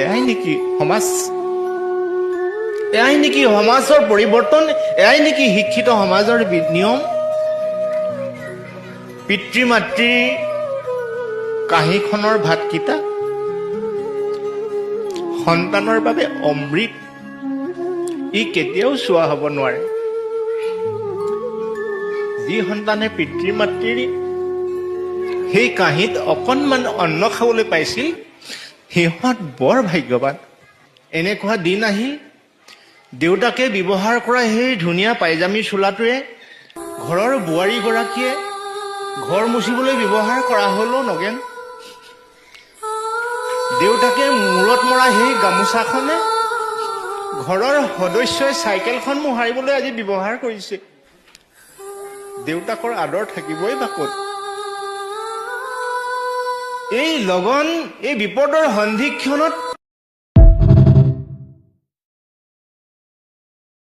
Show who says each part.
Speaker 1: এয়াই নেকি সমাজ? এয়াই নেকি সমাজৰ পৰিৱৰ্তন? এয়াই নেকি শিক্ষিত সমাজৰ নিয়ম? পিতৃ মাতৃৰ কাঁহীখনৰ ভাতকেইটা সন্তানৰ বাবে অমৃত, ই কেতিয়াও চুৱা হ'ব নোৱাৰে। যি সন্তানে পিতৃ মাতৃৰ সেই কাঁহীত অকণমান অন্ন খাবলৈ পাইছিল, সিহঁত বৰ ভাগ্যৱান। এনেকুৱা দিন আহিল, দেউতাকে ব্যৱহাৰ কৰা সেই ধুনীয়া পাইজামী চোলাটোৱে ঘৰৰ বোৱাৰীগৰাকীয়ে ঘৰ মুচিবলৈ ব্যৱহাৰ কৰা হ'লেও নগেন। দেউতাকে মূৰত মৰা সেই গামোচাখনে ঘৰৰ সদস্যই চাইকেলখন মোহাৰিবলৈ আজি ব্যৱহাৰ কৰিছে। দেউতাকৰ আদৰ থাকিবই বা ক'ত? এই লগন, এই বিপদৰ সন্ধিক্ষণত